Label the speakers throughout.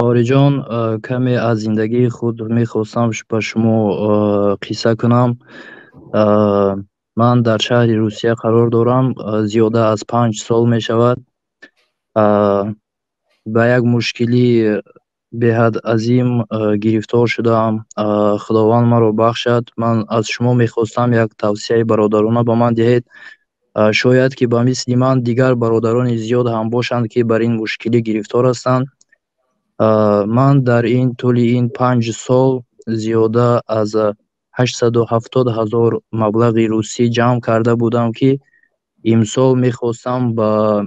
Speaker 1: Қориҷон, каме аз зиндагии худ мехостам ба шумо қисса кунам. Ман дар шаҳри Русия қарор дорам, зиёда аз 5 сол мешавад. Ба як мушкилии беҳад азим гирифтор шудаам. Худованд маро бахшад. Ман аз шумо мехостам, як тавсияи бародарона ба ман диҳед. Шояд ки ба мисли ман дигар бародарони зиёд ҳам бошанд, ки бар ин мушкилӣ гирифтор ҳастанд. Ман дар ин тӯли ин 5 сол зиёда аз 870 000 маблағи русӣ ҷамъ карда будам, ки имсол мехостам ба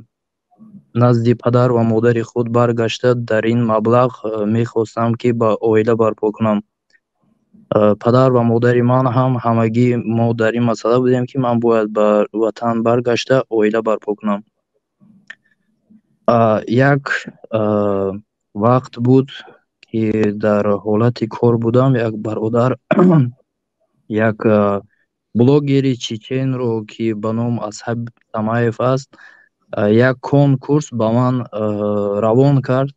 Speaker 1: назди падар ва модари худ баргашта, дар ин маблағ мехостам, ки ба оила барпо кунам. Падар ва модари ман ҳам ҳамагӣ мо дар ин масъала будем, ки ман бояд ба ватан баргашта, оила барпо кунам. Як вақт буд, ки дар ҳолати кор будам. Як бародар як блогери чеченро, ки ба ном Асҳаб Тамаев аст, як конкурс ба ман равон кард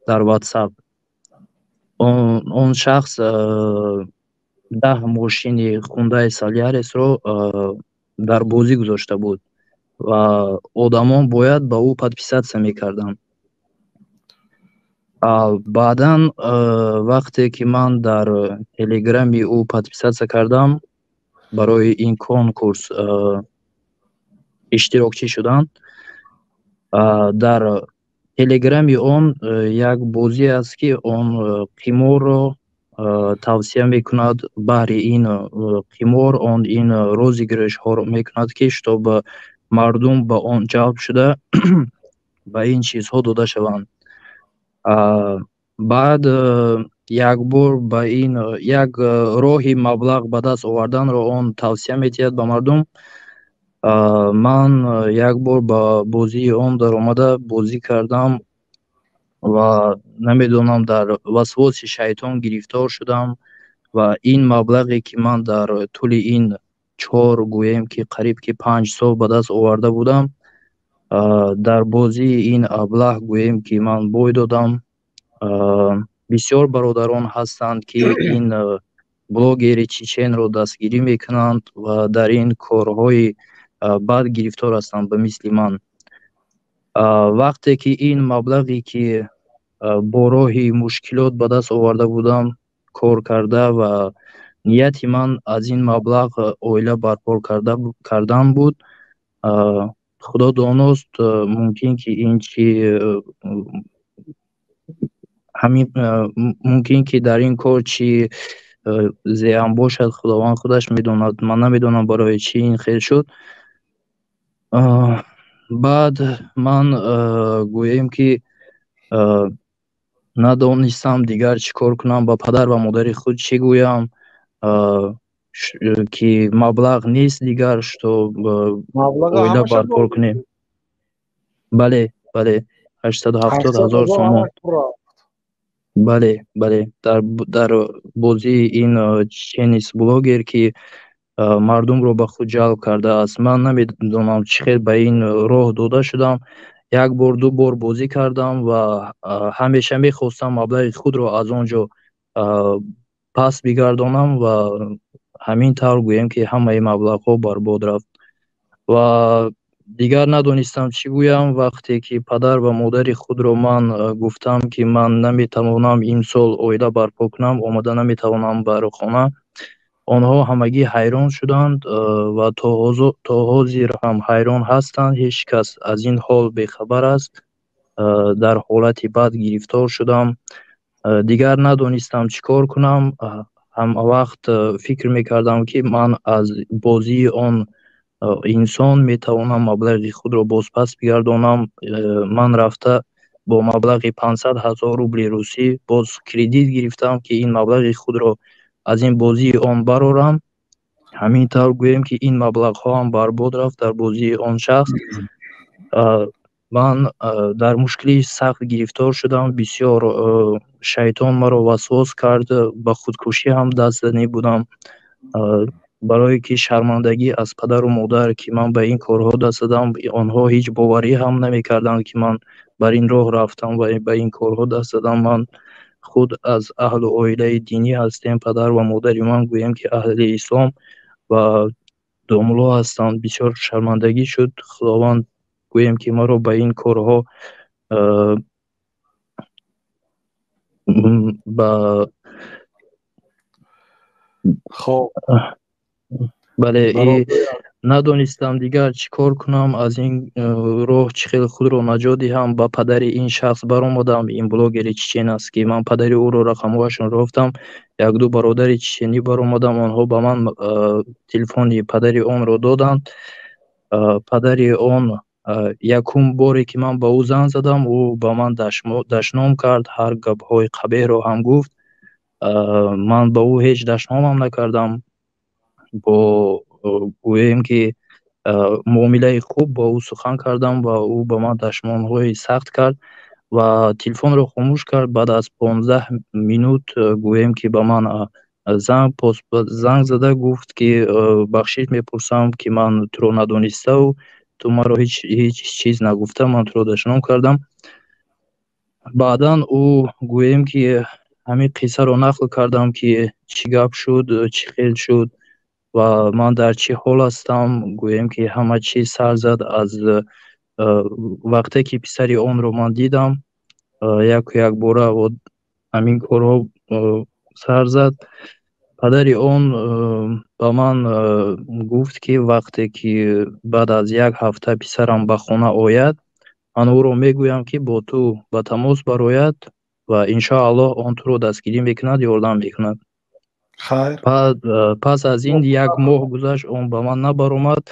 Speaker 1: дар Ватсап. Он шахс 10 мошини Хундай Солярисро дар бозӣ гузошта буд ва одамон бояд ба ӯ подписаться мекарданд. Баъдан, вақте ки ман дар телеграми ӯ подписаться кардам, барои ин конкурс иштирокчӣ шудан, дар телеграми он як бозӣ аст, ки он қиморро тавсия мекунад. Баҳри ин қимор он ин розыгрышҳоро мекунад, ки чтобы мардум ба он ҷалб шуда, ба ин чизҳо дода шаванд. Баъд як бор ба ин як роҳи маблағ ба даст оварданро он тавсия медиҳад ба мардум. Ман як бор ба бозии он даромада, бозӣ кардам ва намедонам, дар васвоси шайтон гирифтор шудам ва ин маблағе, ки ман дар тӯли ин 4, гӯем ки қариб ки 5 сол ба даст оварда будам, дар бозии ин аблаҳ, гӯем ки ман бой додам. Бисёр бародарон ҳастанд, ки ин блогери чеченро дастгирӣ мекунанд ва дар ин корҳои бад гирифтор ҳастанд ба мисли ман. Вақте ки ин маблағе, ки бо роҳи мушкилот ба даст оварда будам, кор карда, ва нияти ман аз ин маблағ оила барпо кардан буд, Худо доност, мумкин ки ин чи ҳамин, мумкин ки дар ин кор чӣ зиён бошад, Худованд худаш медонад. Ман намедонам, барои чӣ ин хел шуд. Баъд ман, гӯем ки, надонистам дигар чӣ кор кунам, ба падар ва модари худ чӣ гӯям, ки маблағ нест дигар, что оила барпо кунем. Бале, 870 000 сомон. Бале, дар бозии ин чеченец блогер, ки мардумро ба худ ҷалб кардааст. Ман намедонам, чӣ хел ба ин роҳ дода шудам. Як бор, ду бор бозӣ кардам ва ҳамеша мехостам маблағи худро аз он ҷо пас бигардонам ва ҳамин тавр, гӯем ки, ҳамаи маблағҳо барбод рафт ва дигар надонистам, чӣ гӯям. Вақте ки падар ва модари худро ман гуфтам, ки ман наметавонам имсол оила барпо кунам, омада наметавонам бар хона, онҳо ҳамагӣ ҳайрон шуданд ва то ҳозир ҳам ҳайрон ҳастанд. Ҳеҷ кас аз ин ҳол бехабар аст. Дар ҳолати бад гирифтор шудам, дигар надонистам, чӣ кор кунам. Ҳамавақт фикр мекардам, ки ман аз бозии он инсон метавонам маблағи худро бозпас бигардонам. Ман рафта бо маблағи 500 000 рубли русӣ боз кредит гирифтам, ки ин маблағи худро аз ин бозии он барорам. Ҳамин тавр, гӯем ки, ин маблағҳоам барбод рафт дар бозии он шахс. Ман дар мушкилии сахт гирифтор шудам. Бисёр шайтон маро васвос кард, ба худкушӣ ҳам даст занӣ будам, барое ки шармандагӣ аз падару модар, ки ман ба ин корҳо даст задам. Онҳо ҳеҷ боварӣ ҳам намекарданд, ки ман бар ин роҳ рафтам ва ба ин корҳо даст задам. Ман худ аз аҳлу оилаи динӣ ҳастем. Падар ва модари ман гӯем ки аҳли ислом ва домулло ҳастанд. Бисёр шармандагӣ шуд. Худованд гӯем ки маро ба ин корҳо ба
Speaker 2: хоб
Speaker 1: бале, надонистам дигар чӣ кор кунам, аз ин роҳ чӣ хел худро наҷот диҳам. Ба падари ин шахс баромадам. Ин блогери чечен аст ки ман падари ӯро рақамҳояшонро ёфтам. Якду бародари чеченӣ баромадам, онҳо ба ман телефони падари онро доданд. Падари он якум боре ки ман ба ӯ занг задам, ӯ ба ман дашном кард, ҳар гапҳои қабеҳро ҳам гуфт. Ман ба ӯ ҳеҷ дашномам накардам. Бо гӯем ки муомилаи хуб бо ӯ сухан кардам ва ӯ ба ман дашномҳои сахт кард ва телефонро хомӯш кард. Баъд аз 15 минут гӯем ки ба ман занг зада гуфт ки бахшиш мепурсам ки ман туро надониставу ту маро ҳеҷ чиз нагуфта, ман туро дашном кардам. Баъдан ӯ гӯем ки ҳамин қиссаро нақл кардам ки чӣ гап шуд, чӣ хел шуд ва ман дар чӣ ҳол ҳастам. Гӯем ки ҳама чиз сар зад аз вақте ки писари онро ман дидам, яку якбора ҳамин корҳо сар зад. Падари он ба ман гуфт ки вақте ки баъд аз як ҳафта писарам ба хона ояд, ман ӯро мегӯям ки бо ту ба тамос барояд ва иншоаллоҳ он туро дастгирӣ мекунад, ёрдам мекунад.
Speaker 2: Хайр.
Speaker 1: Пас аз ин як моҳ гузашт, он ба ман набаромад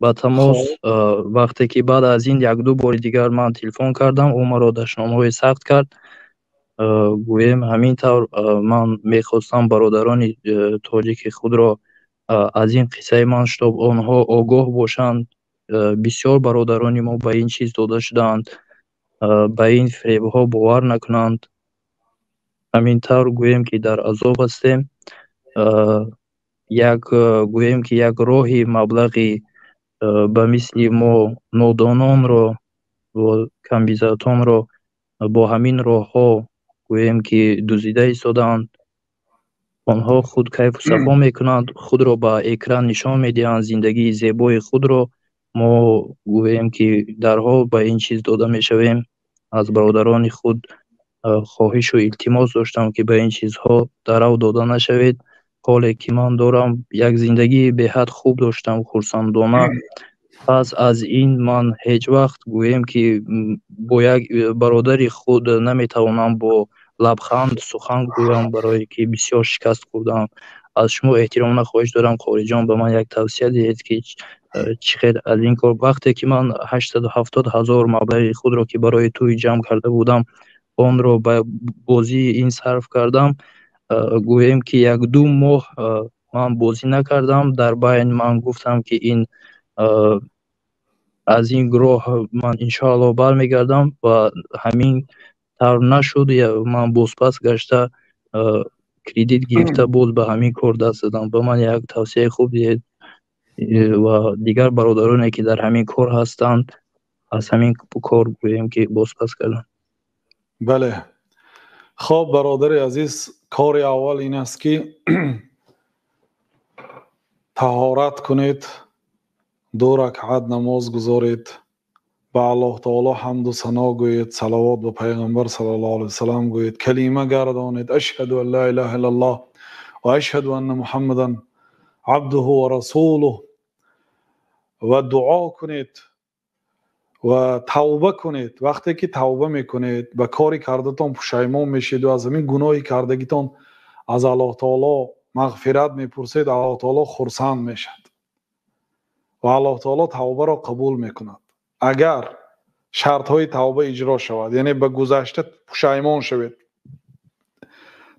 Speaker 1: ба тамос. Вақте ки баъд аз ин якду бори дигар ман телефон кардам, ӯ маро дашномҳои сахт кард. Гӯем ҳамин тавр ман мехостам бародарони тоҷики худро аз ин қиссаи ман, чтоб онҳо огоҳ бошанд. Бисёр бародарони мо ба ин чиз дода шудаанд, ба ин фиребҳо бовар накунанд. Ҳамин тавр гӯем ки дар азоб ҳастем. Як гӯем ки як роҳи маблағи ба мисли мо нодононро ва камбизоатонро бо ҳамин роҳҳо гӯем ки дуздида истодаанд. Онҳо худ кайфу сафо мекунанд, худро ба экран нишон медиҳанд, зиндагии зебои худро. Мо гӯем ки дарҳол ба ин чиз дода мешавем. Аз бародарони худ хоҳишу илтимос доштам ки ба ин чизҳо дарав дода нашавед. Ҳоле ки ман дорам як зиндагии беҳад хуб доштам, хурсандона. Пас аз ин ман ҳеҷ вақт гӯем ки бо як бародари худ наметавонам бо лабханд сухан гӯям, барое ки бисёр шикаст хӯрдаам. Аз шумо эҳтиромона хоҳиш дорам, Қориҷон, ба ман як тавсия диҳед ки чӣ хел аз ин кор. Вақте ки ман 870 ҳазор маблағи худро ки барои тӯй ҷамъ карда будам, онро ба бозии ин сарф кардам. Гӯем ки якду моҳ ман бозӣ накардам. Дар байн ман гуфтам ки ин аз ин роҳ ман иншоаллоҳ бармегардам ва ҳамин тавр нашуд. Ман бозпас гашта кредит гирифта боз ба ҳамин кор даст задам. Ба ман як тавсияи хуб диҳед ва дигар бародароне ки дар ҳамин кор ҳастанд, аз ҳамин кор гӯем ки бозпас кардам.
Speaker 2: Бале, хоб бародари азиз, кори аввал ин аст ки таҳорат кунед, 2 ракъат намоз гузоред, ба Аллоҳ таоло ҳамду сано гӯед, салавот ба пайғамбар саллаллоҳу алайҳи васаллам гӯед, калима гардонед: ашҳаду ан ла илаҳа иллаллоҳ ва ашҳаду анна муҳаммадан абдуҳу ва расулуҳ, ва дуо кунед ва тавба кунед. Вақте ки тавба мекунед, ба кори кардатон пушаймон мешед ва аз ҳамин гуноҳи кардагитон аз Аллоҳ таоло мағфират мепурсед, Аллоҳ таоло хурсанд мешавад ва Аллоҳ таоло тавбаро қабул мекунад. Агар шартҳои тавба иҷро шавад, яъне ба гузашта пушаймон шавед,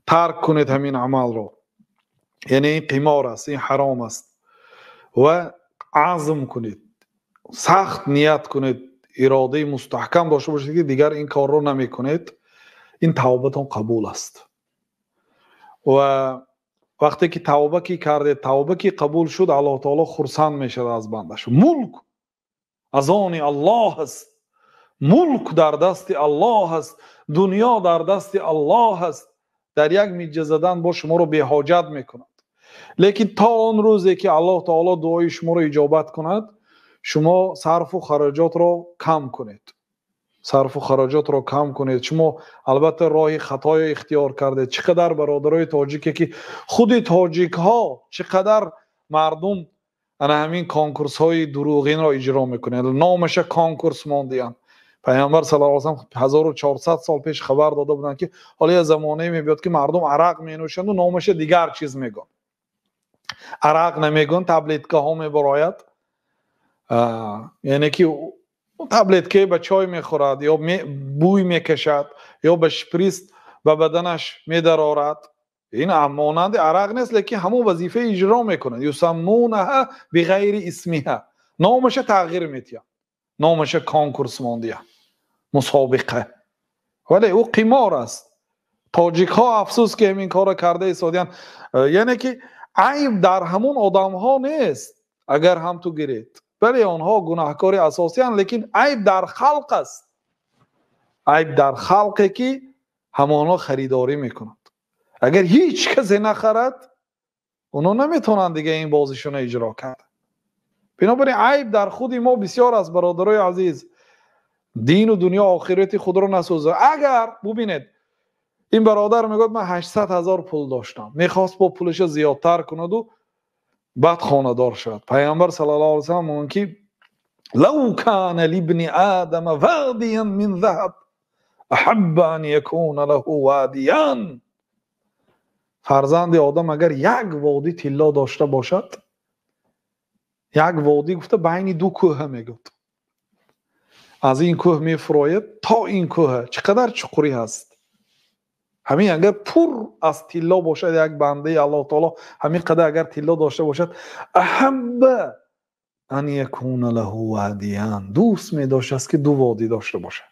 Speaker 2: тарк кунед ҳамин амалро, яъне ин қимор аст, ин ҳаром аст, ва азм кунед, сахт ният кунед, иродаи мустаҳкам дошта бошед ки дигар ин корро намекунед, ин тавбатон қабул аст. Ва вақте ки тавба ки кардед, тавба ки қабул шуд, Аллоҳ таоло хурсанд мешавад аз бандаш. Мулк аз они Аллоҳ аст. Мулк дар дасти Аллоҳ аст, дунё дар дасти Аллоҳ аст. Дар як миҷа задан бо шуморо беҳоҷат мекунад. Лекин то он рӯзе ки Аллоҳ таоло дуои шуморо иҷобат кунад, шумо сарфу хароҷотро кам кунед. Сарфу хароҷотро кам кунед. Шумо албатта роҳи хатоё ихтиёр кардед. Чӣ қадар бародарои тоҷике ки худи тоҷикҳо чӣ қадар мардум ана ҳамин конкурсҳои дурӯғинро иҷро мекунанд. Номаша конкурс мондиянд. Пайғамбар саллаллоҳу алайҳи васаллам 1400 сол пеш хабар дода буданд ки ҳоло як замонае мебиёд ки мардум арақ менӯшанду номаша дигар чиз мегӯянд. Арақ намегӯянд, таблеткаҳо мебарояд. Яъне ки таблеткае ба чой мехӯрад ё бӯй мекашад ё ба шприст ба баданаш медарорад. Ин монанди арақ нест, лекин ҳамон вазифаи иҷро мекунад. Юсаммунаҳа биғайри исмиҳа. Номаша тағйир метиҳад. Номаша конкурс мондия. Мусобиқа. Вале ӯ қимор аст. Тоҷикҳо афсӯс ки ҳамин корро карда истодиянд. Яъне ки айб дар ҳамон одамҳо нест, агар ҳам ту гиред. Бале, онҳо гунаҳкори асосиянд, лекин айб дар халқ аст. Айб дар халқе ки ҳамонҳо харидорӣ мекунанд. Агар ҳеҷ касе нахарад, онҳо наметавонанд дига ин бозишонро иҷро кард. Бинобар ин айб дар худи мо бисёр аст, бародарои азиз. Дину дунё охирати худро насӯзад. Агар бубинед, ин бародар мегӯяд ман 800 ҳазор пул доштам, мехост бо пулаша зиёдтар кунаду баъд хонадор шавад. Пайғамбар саллаллоҳу алайҳи васаллам мегӯянд ки лав кана либни адама вадиян мин заҳаб аҳабба ан якуна лаҳу вадиян. Фарзанди одам агар як водӣ тилло дошта бошад, як водӣ гуфта байни ду кӯҳа мегӯяд, аз ин кӯҳ мефурояд то ин кӯҳа, чӣ қадар чуқурӣ ҳаст. Ҳамин агар пур аз тилло бошад, як бандаи Аллоҳ таоло ҳамин қадар агар тилло дошта бошад, аҳабба ан якуна лаҳу вадиян, дӯст медоштааст ки ду водӣ дошта бошад.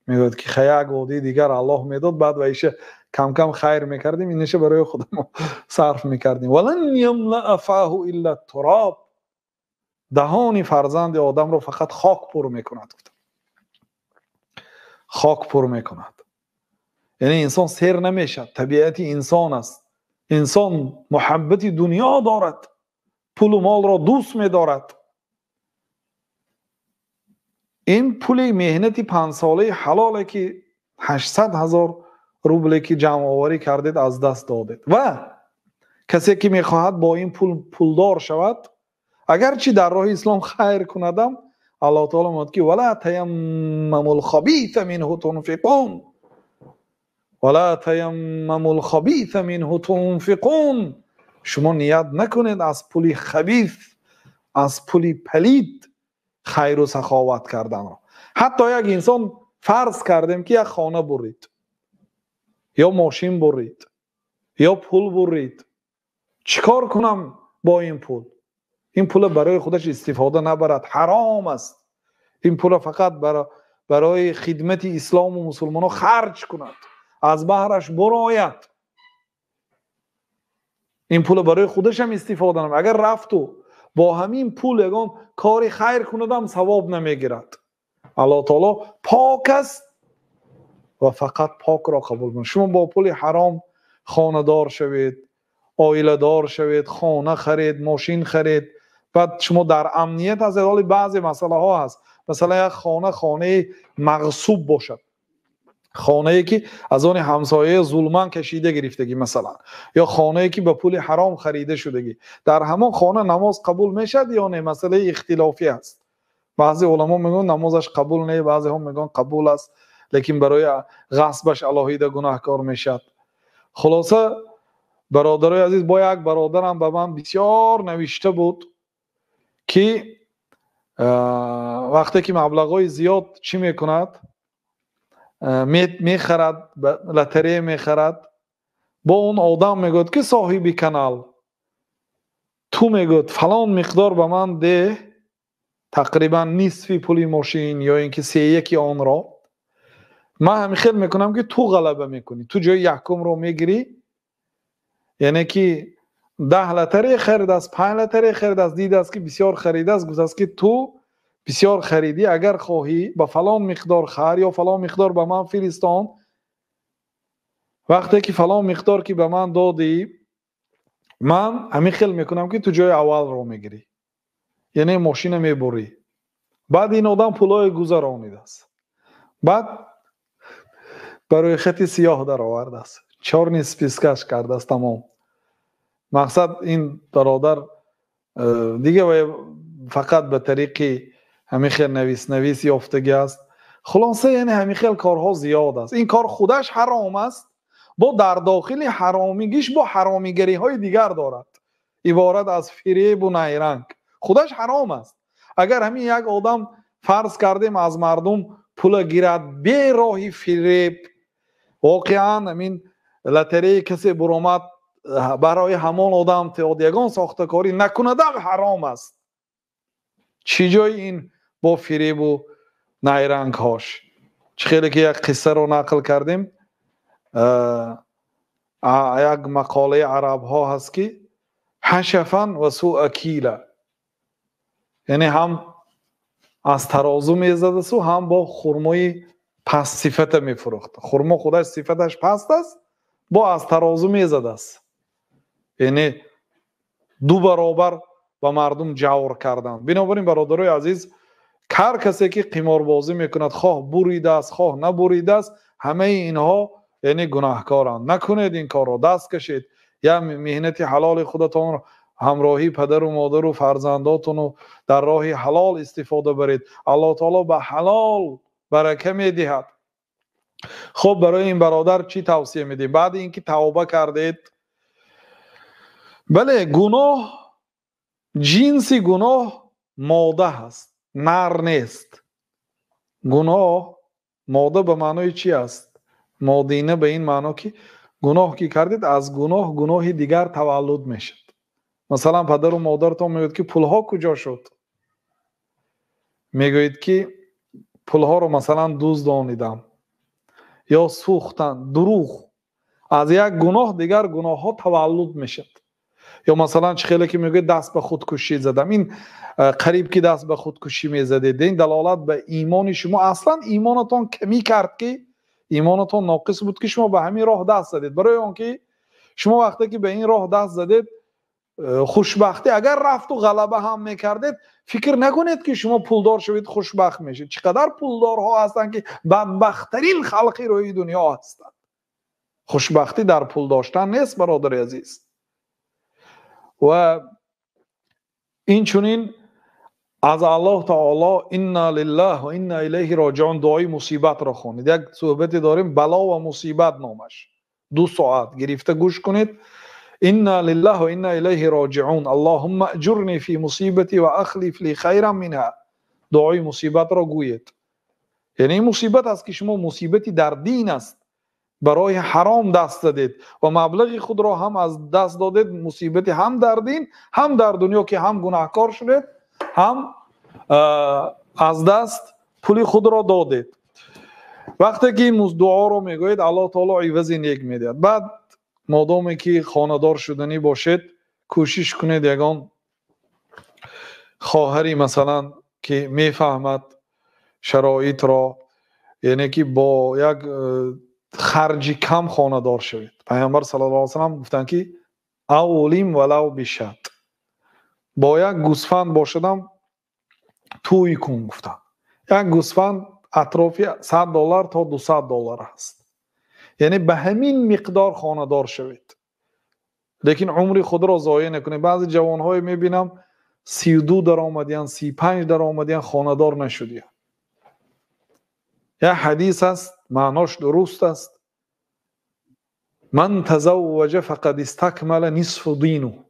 Speaker 2: Мегӯяд ки ха як водии дигар Аллоҳ медод, баъд ва иша кам-кам хайр мекардем, иниша барои худамо сарф мекардем. Валан ямлаа фаҳу илла туроб. Даҳони фарзанди одамро фақат хок пур мекунад. Хок пур мекунад. Яъне инсон сер намешавад, табиати инсон аст. Инсон муҳаббати дунё дорад, пулу молро дӯст медорад. Ин пули меҳнати панҷсолаи ҳалоле ки 800 ҳазор рубле ки ҷамъоварӣ кардед аз даст додед. Ва касе ки мехоҳад бо ин пул пулдор шавад, агарчи дар роҳи ислом хайр кунадам, Аллоҳ таоло мегӯяд ки вала таяммамул хабиса минҳу тунфиқун, вала таяммамул хабиса минҳу тунфиқун. Шумо ният накунед аз пули хабис, аз пули палид хайру саховат карданро. Ҳатто як инсон фарз кардем ки як хона бурид ё мошин бурид ё пул бурид, чӣ кор кунам бо ин пул? Ин пула барои худаш истифода набарад, ҳаром аст. Ин пула фақат барои хидмати ислому мусулмонҳо харҷ кунад, аз баҳраш бурояд. Ин пула барои худашам истифода намекунад. Агар рафту бо ҳамин пул ягон кори хайр кунадам, савоб намегирад. Аллоҳ таоло пок аст ва фақат покро қабул мекунад. Шумо бо пули ҳаром хонадор шавед, оиладор шавед, хона харед, мошин харед, баъд шумо дар амният ҳастед. Ҳоли баъзе масъалаҳо ҳаст. Масалан, як хона хонаи мағсуб бошад, хонае ки аз они ҳамсояи зулман кашида гирифтагӣ масалан, ё хонае ки ба пули ҳаром харида шудагӣ, дар ҳамон хона намоз қабул мешавад ё не? Масъалаи ихтилофӣ аст. Баъзе уламо мегӯянд намозаш қабул не, баъзеҳо мегӯянд қабул аст, лекин барои ғасбаш алоҳида гунаҳкор мешавад. Хулоса, бародарои азиз, бо як бародарам ба ман бисёр навишта буд ки вақте ки маблағҳои зиёд чӣ мекунад, мехарад, лотарея мехарад, бо он одам мегӯяд ки соҳиби канал, ту мегӯяд фалон миқдор ба ман деҳ, тақрибан нисфи пули мошин ё ин ки сеяки онро, ман ҳамин хел мекунам ки ту ғалаба мекунӣ, ту ҷои якумро мегирӣ. Яъне ки 10 лотарея харидааст, 5 лотарея харидааст, дидааст ки бисёр харидааст, гуфтааст ки ту Бисёр харидӣ, агар хоҳӣ ба фалон миқдор хар ё фалон миқдор ба ман фиристон. Вақте ки фалон миқдор ки ба ман додӣ, ман ҳамин хел мекунам ки ту ҷои аввалро мегирӣ, яъне мошина мебурӣ. Баъд ин одам пулҳои гузаронидааст, баъд ба рӯйхати сиёҳ даровардааст, чёрный спискаш кардааст. Тамом. Мақсад ин бародар дига фақат ба тариқи ҳамин хел навис-навис ёфтагӣ аст. Хулоса, яъне ҳамин хел корҳо зиёд аст. Ин кор худаш ҳаром аст, бо дар дохили ҳаромигиш бо ҳаромигариҳои дигар дорад, иборат аз фиребу найранг. Худаш ҳаром аст. Агар ҳамин як одам, фарз кардем, аз мардум пула гирад бе роҳи фиреб, воқеан ҳамин лотерея касе буромад, барои ҳамон одам теод, ягон сохтакорӣ накунадам, ҳаром аст. Чӣ ҷои ин бо фиребу найрангҳош? Чӣ хеле ки як қиссаро нақл кардем, як мақолаи арабҳо ҳаст ки ҳашафан ва суа кила, яъне ҳам аз тарозу мезадасу, ҳам бо хурмои пастсифата мефурӯхт. Хурмо худаш сифаташ паст аст, бо аз тарозу мезадааст, яъне ду баробар ба мардум ҷавр карданд. Бинобар ин, бародарои азиз, ҳар касе ки қиморбозӣ мекунад, хоҳ буридааст, хоҳ набуридааст, ҳамаи инҳо яъне гунаҳкоранд. Накунед ин корро, даст кашед. Я меҳнати ҳалоли худатонро ҳамроҳии падару модару фарзандотону дар роҳи ҳалол истифода баред. Аллоҳ таоло ба ҳалол барака медиҳад. Хуб, барои ин бародар чӣ тавсия медиҳем баъди ин ки тавба кардед? Бале, гуноҳ, ҷинси гуноҳ мода ҳаст, нар нест. Гуноҳ мода ба маънои чӣ аст? Модина ба ин маъно ки гуноҳ ки кардед, аз гуноҳ гуноҳи дигар таваллуд мешавад. Масалан, падару модаратон мегӯяд ки пулҳо куҷо шуд? Мегӯед ки пулҳоро, масалан, дуздонидам ё сӯхтан. Дурӯғ. Аз як гуноҳ дигар гуноҳҳо таваллуд мешавад. Ё масалан, чӣ хеле ки мегӯяд, даст ба худкушӣ задам, ин қариб ки даст ба худкушӣ мезадед, ин далолат ба имони шумо, аслан имонатон камӣ кард, ки имонатон ноқис буд, ки шумо ба ҳамин роҳ даст задед. Барои он ки шумо вақте ки ба ин роҳ даст задед, хушбахтӣ агар рафту ғалаба ҳам мекардед, фикр накунед ки шумо пулдор шавед, хушбахт мешед. Чӣ қадар пулдорҳо ҳастанд, ки бадбахттарин халқи рӯи дунё ҳастанд. Хушбахтӣ дар пул доштан нест, бародари азиз. Ва инчунин аз Аллоҳ таоло «Инна лиллаҳ ва инна илайҳи роҷиун», дуои мусибатро хонед. Як суҳбате дорем, «Бало ва мусибат» номаш, 2 соат гирифта гӯш кунед. «Инна лиллаҳ ва инна илайҳи роҷиун, Аллоҳумма аҷурни фи мусибати ва ахлиф ли хайран минҳа», дуои мусибатро гӯед. Яъне ин мусибат аст ки шумо, мусибати дар дин аст, барои ҳаром даст задед ва маблағи худро ҳам аз даст додед. Мусибати ҳам дар дин, ҳам дар дунё, ки ҳам гунаҳкор шудед, ҳам аз даст пули худро додед. Вақте ки ин дуоро мегӯед, Аллоҳ таоло ивази нек медиҳад. Баъд, модоме ки хонадор шуданӣ бошед, кӯшиш кунед ягон хоҳари, масалан, ки мефаҳмад шароитро, яъне ки бо як харҷи кам хонадор шавед. Пайғамбар саллаллоҳу алайҳи васаллам гуфтанд ки «Авлим валав бишат», бо як гӯсфанд бошадам тӯй кун, гуфтанд. Як гӯсфанд атрофи 100 доллар то 200 доллар аст. Яъне ба ҳамин миқдор хонадор шавед, лекин умри худро зоеъ накунед. Баъзе ҷавонҳое мебинам, 32 даромадиян, 35 даромадиян, хонадор нашудиян. Як ҳадис аст, маънош дуруст аст: «Ман тазавваҷа фақад истакмала нисфу дину»,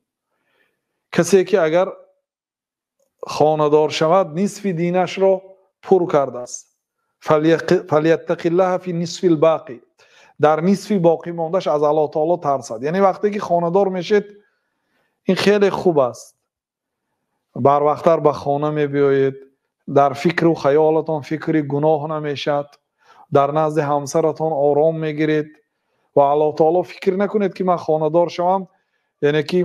Speaker 2: касе ки агар хонадор шавад, нисфи динашро пур кардааст. «Фаляттақиллаҳа фи нисфил боқӣ», дар нисфи боқӣ мондааш аз Аллоҳ таоло тарсад. Яъне вақте ки хонадор мешед, ин хеле хуб аст, барвақттар ба хона мебиёед, дар фикру хаёлатон фикри гуноҳ намешавад, дар назди ҳамсаратон ором мегиред. Ва Аллоҳ таоло, фикр накунед ки ман хонадор шавам, яъне ки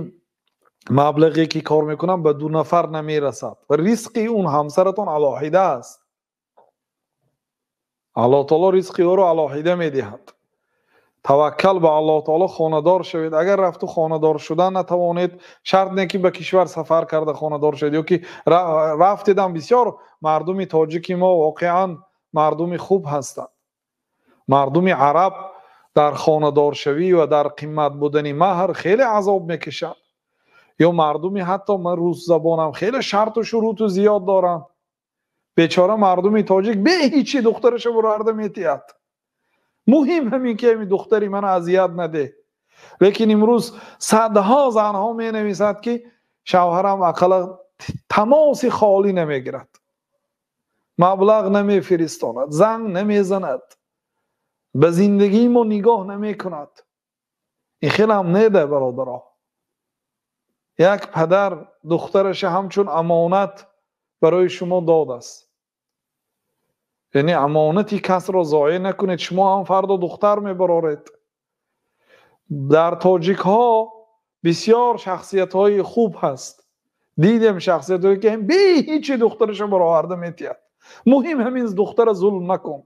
Speaker 2: Маблағе ки кор мекунам ба ду нафар намерасад ва ризқи он ҳамсаратон алоҳида аст. Аллоҳ таоло ризқи ӯро алоҳида медиҳад. Таваккал ба Аллоҳ таоло, хонадор шавед. Агар рафту хонадор шудан натавонед, шарт не ки ба кишвар сафар карда хонадор шавед, ё ки рафтедам. Бисёр мардуми тоҷики мо воқеан мардуми хуб ҳастанд. Мардуми араб дар хонадоршавӣ ва дар қимат будани маҳр хеле азоб мекашанд. Ё мардуми ҳатто ман русзабонам хеле шарту шуруту зиёд доранд. Бечора мардуми тоҷик бе ҳичи духтараша бурарда метиҳад. Муҳим ҳамин ки ҳамин духтари мана азият надеҳ. Лекин имрӯз садҳо занҳо менависад, ки шавҳарам ақалла тамоси холӣ намегирад, маблағ намефиристонад, занг намезанад, ба зиндагии мо нигоҳ намекунад. Ин хелам неда, бародаро. Як падар духтараша ҳамчун амонат барои шумо додааст. Яъне амонати касро зоеъ накунед, шумо ҳам фардо духтар мебароред. Дар тоҷикҳо бисёр шахсиятҳои хуб ҳаст. Дидем шахсиятҳое ки бе ҳичи духтараша бароварда метиҳад. Муҳим ҳамин, духтара зулм накун.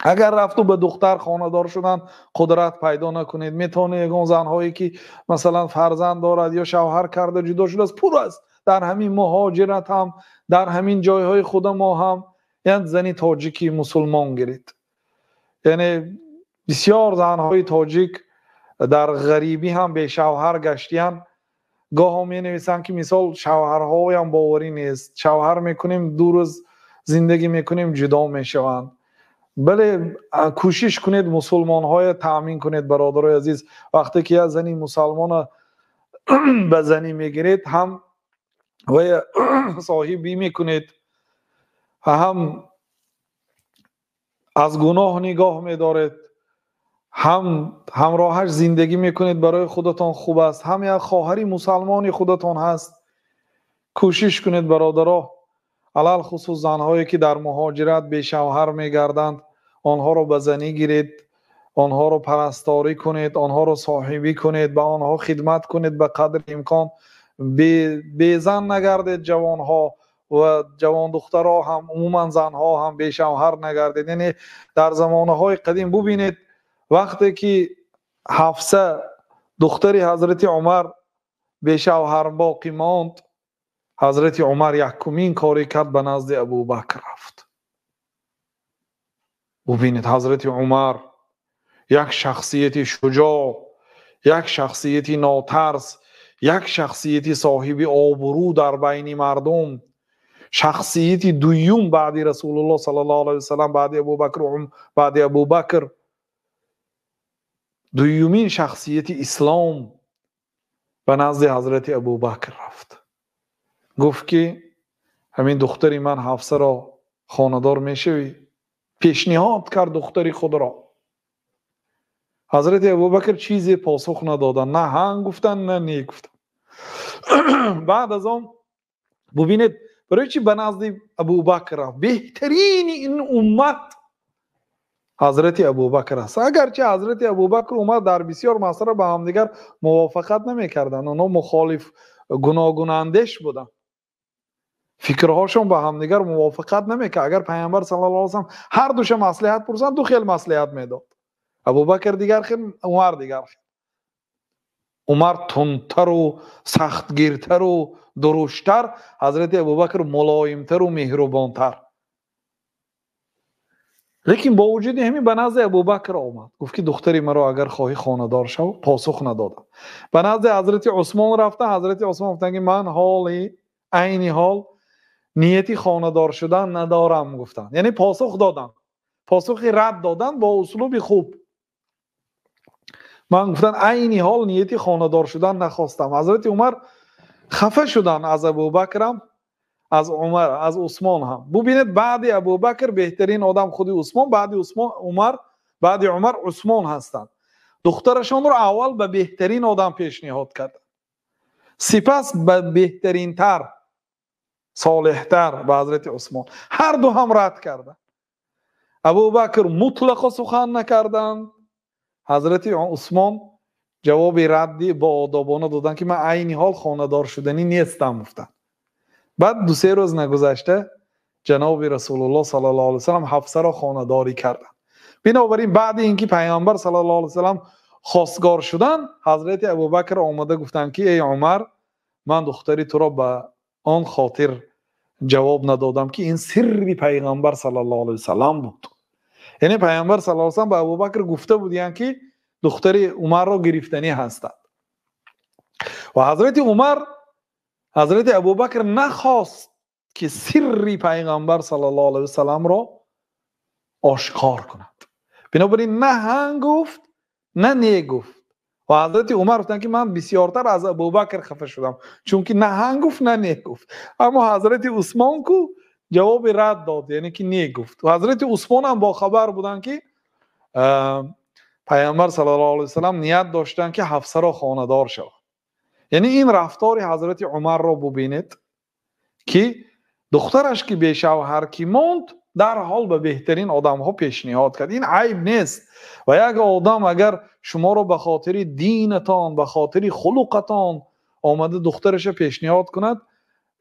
Speaker 2: Агар рафту ба духтар хонадор шудан қудрат пайдо накунед, метавонед ягон занҳое ки масалан фарзанд дорад ё шавҳар карда ҷудо шудааст, пур аст дар ҳамин муҳоҷират ҳам, дар ҳамин ҷойҳои худа мо ҳам, як зани тоҷики мусулмон гиред. Яъне бисёр занҳои тоҷик дар ғарибӣ ҳам бешавҳар гаштиянд. Гоҳо менависанд, ки мисол шавҳарҳоям боварӣ нест, шавҳар мекунем, 2 рӯз зиндагӣ мекунем, ҷудо мешаванд. Бале, кӯшиш кунед мусулмонҳоя таъмин кунед, бародарои азиз. Вақте ки як зани мусалмона ба занӣ мегиред, ҳам вая соҳибӣ мекунед, ҳам аз гуноҳ нигоҳ медоред, ҳам ҳамроҳаш зиндагӣ мекунед, барои худатон хуб аст, ҳам як хоҳари мусалмони худатон ҳаст. Кӯшиш кунед, бародаро, алалхусус занҳое ки дар муҳоҷират бешавҳар мегарданд, онҳоро ба занӣ гиред, онҳоро парасторӣ кунед, онҳоро соҳибӣ кунед, ба онҳо хидмат кунед ба қадри имкон. Безан нагардед ҷавонҳо ва ҷавондухтарҳо ҳам, умуман занҳо ҳам бешавҳар нагардед. Яъне дар замонаҳои қадим бубинед, вақте ки Ҳафса духтари ҳазрати Умар бешавҳар боқӣ монд, ҳазрати Умар якумин коре кард, ба назди Абубакр рафт. Бубинед, ҳазрати Умар як шахсияти шуҷоъ, як шахсияти нотарс, як шахсияти соҳиби обрӯ дар байни мардум, шахсияти дуюм баъди Расулуллоҳ саллаллоҳу алайҳи васаллам, баъди Абубакр, баъди Абубакр дуюмин шахсияти ислом ба назди ҳазрати Абубакр рафт. Гуфт ки ҳамин духтари ман Ҳафсаро хонадор мешавӣ? Пешниҳод кард духтари худро. Ҳазрати Абубакр чизе посух надоданд, на ҳан гуфтанд, на не гуфтанд. Баъд аз он бубинед, барои чӣ ба назди Абубакр рафт? Беҳтарини ин уммат ҳазрати Абубакр аст. Агарчи ҳазрати Абубакр умар дар бисёр масъала ба ҳамдигар мувофиқат намекарданд, онҳо мухолиф гуногунандеш буданд, фикрҳошон ба ҳамдигар мувофиқат намекард. Агар Пайғамбар саллаллоҳу алайҳи васаллам ҳар душа маслиҳат пурсанд, ду хел маслиҳат медод. Абубакр дигар хел, Умар дигар хел. Умар тундтару сахтгиртару дуруштар, ҳазрати Абубакр мулоимтару меҳрубонтар. Лекин бо вуҷуди ҳамин ба назди Абубакр омад, гуфт ки духтари маро агар хоҳӣ хонадор шав. Посух надодам. Ба назди ҳазрати Усмон рафта, ҳазрати Усмон гуфтанд ки ман ҳоли айни ҳол нияти хонадор шудан надорам, гуфтанд. Яъне посух доданд, посухи рад доданд бо услуби хуб. Ман гуфтанд айни ҳол нияти хонадор шудан нахостам. Ҳазрати Умар хафа шуданд аз Абубакрам, аз Умар, аз Усмон ҳам. Бубинед, баъди Абубакр беҳтарин одам худи Усмон, баъди Усмон Умар, баъди Умар Усмон ҳастанд. Духтарашонро аввал ба беҳтарин одам пешниҳод карданд, сипас ба беҳтаринтар, солеҳтар, ба ҳазрати Усмон. Ҳар ду ҳам рад карданд. Абубакр мутлақо сухан накарданд, ҳазрати Усмон Ҷавоби радди боодобона доданд, ки ман айни ҳол хонадор шуданӣ нестам, гуфтанд. Баъд ду-се рӯз нагузашта ҷаноби Расулуллоҳ саллаллоҳу алайҳи васаллам Ҳафсаро хонадорӣ карданд. Бинобар ин баъди инки Пайғамбар саллаллоҳу алайҳи васаллам хостгор шуданд, ҳазрати Абубакр омада гуфтанд, ки эй Умар, ман духтари туро ба он хотир ҷавоб надодам, ки ин сирри Пайғамбар саллаллоҳу алайҳи васаллам буд. Яъне Пайғамбар саллаллоҳу алайҳи васаллам ба Абубакр гуфта буданд, ки духтари Умарро гирифтанӣ ҳастанд. Ва ҳазрати Умар, ҳазрати Абубакр нахост, ки сирри Пайғамбар саллаллоҳу алайҳи васалламро ошкор кунад. Бинобар ин на ҳан гуфт, на не гуфт. Ва ҳазрати Умар гуфтанд, ки ман бисёртар аз Абубакр хафа шудам, чунки на ҳан гуфт, на не гуфт. Аммо ҳазрати Усмон ку ҷавоби рад дод, яъне ки не гуфт. Ва ҳазрати Усмон ҳам бохабар буданд, ки Пайғамбар саллаллоҳу алайҳи васаллам ният доштанд, ки Ҳафсаро хонадор шавад. Яъне ин рафтори ҳазрати Умарро бубинед, ки духтараш ки бешавҳар ки монд, дарҳол ба беҳтарин одамҳо пешниҳод кард. Ин айб нест. Ва як одам агар шуморо ба хотири динатон, ба хотири хулуқатон омада духтараша пешниҳод кунад,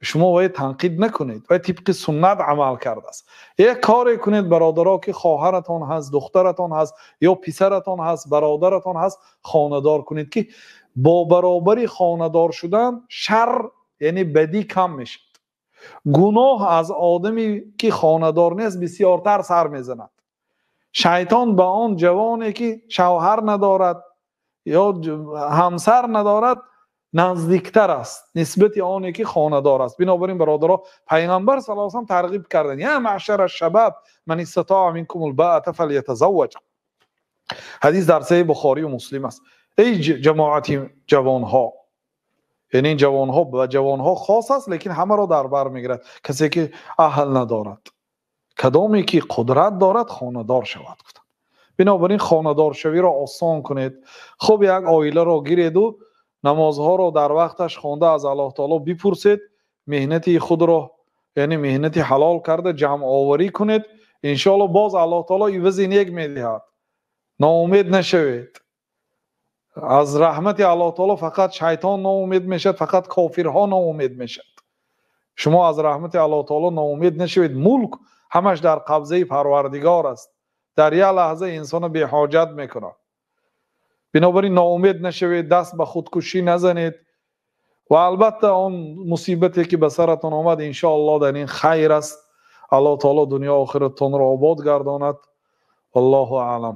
Speaker 2: шумо вай танқид накунед, вай тибқи суннат амал кардааст. Як коре кунед, бародаро, ки хоҳаратон ҳаст, духтаратон ҳаст ё писаратон ҳаст, бародаратон ҳаст, хонадор кунед, ки бо баробари хонадор шудан шар, яъне бадӣ кам мешавад. Гуноҳ аз одаме ки хонадор нест бисёртар сар мезанад. Шайтон ба он ҷавоне ки шавҳар надорад ё ҳамсар надорад наздиктар аст нисбати оне ки хонадор аст. Бинобар ин, бародаро, Пайғамбар саллаллоҳу алайҳи васаллам тарғиб карданд: я маъшара шабаб ман истатоа минкумул баата фалятазавваҷ. Ҳадис дар Саҳиҳи Бухорию Муслим аст. Эй ҷамоати ҷавонҳо, яъне ҷавонҳо ба ҷавонҳо хос аст, лекин ҳамаро дар бар мегирад. Касе ки аҳл надорад, кадоме ки қудрат дорад, хонадор шавад, гуфтанд. Бинобар ин хонадоршавиро осон кунед. Хуб, як оиларо гиреду намозҳоро дар вақташ хонда аз Аллоҳ таоло бипурсед, меҳнати худро, яъне меҳнати ҳалол карда ҷамъоварӣ кунед. Иншоалло боз Аллоҳ таоло ивази нек медиҳад. Ноумед нашавед. Аз раҳмати Аллоҳ таоло фақат шайтон ноумед мешавад, фақат кофирҳо ноумед мешавад. Шумо аз раҳмати Аллоҳ таоло ноумед нашавед. Мулк ҳамаш дар қабзаи Парвардигор аст. Дар як лаҳза инсонро беҳоҷат мекунад. Бинобар ин ноумед нашавед, даст ба худкушӣ назанед. Ва албатта он мусибате ки ба саратон омад, иншоаллоҳ дар ин хайр аст. Аллоҳ таоло дунё охиратонро обод гардонад. Валлоҳу аълам.